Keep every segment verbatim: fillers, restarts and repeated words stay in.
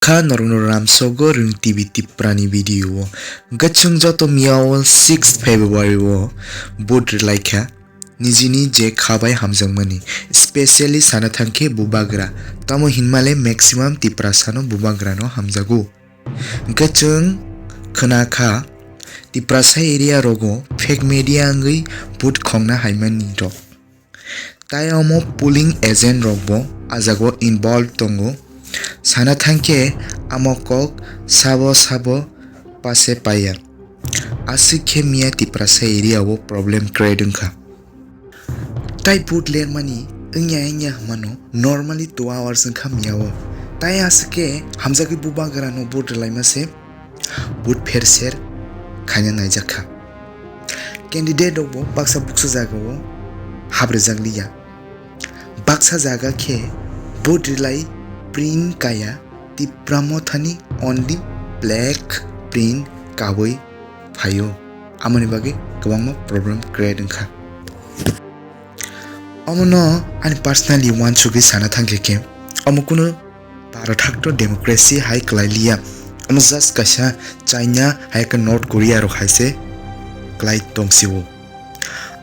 Kha norokno ramsogo Rwng T V Tiprani video o. Gachung joto miyao sixth February o vote rwlaikha. Nijini je kha bai hamjakmani, specially sana thangkhe bubagra. Tamo hinmale maximum Tiprasano bubagrano hamjago. Gachung khwnakha Tiprasa area rogo fake media wngwi vote khongna haimani rok. Tai omo polling agent rokbo a jago involved tongo. Sana thangkhe amo kok sabo sabo pase paiya. Aswk khe miya Tiprasa area o problem create wngkha. Tai vote lermani wngya wngya hwnmano normally two hours wngkha miya o. Tai aswk khe hamjagwi bubagrano vote rwlaima se vote pherser khaina naijakha. Candidate rokbo baksa buksa jagao habrijak liya. Baksa jaga khe vote rwlai print kaya, Tipra Mothani only black print kawi phaio. Amoni bagwi kwbangma problem create wngkha. Omono ani personally uansugwi sana thangkhe khe, omo kunu Bharat hakto democracy hai kwlai liya. Omo just kaisa China hai khe North Korea rok hai se kwlai tong si o.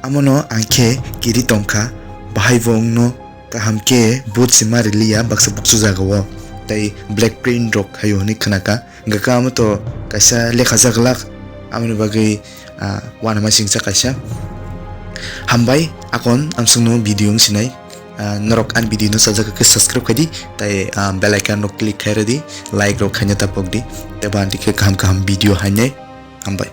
Amono ang khe kiri tongkha, bahai bo wngno kaham khe vote se ma riliya baksa buksu jagao, tei black print rok haio hwnwi khnakha. Hwnkhe amo to kaisa lekha jaglak, amoni bagwi, ah, uanama singcha kaisa. Hambai, akon amsongno video wng sinai. Ah, norok ani video no sajak khe subscribe khaidi, tei, ah, bell icon rok click khai rwdi, like rok khaina ta pokdi, tei bandi khe kaham kaham video hainai. Hambai.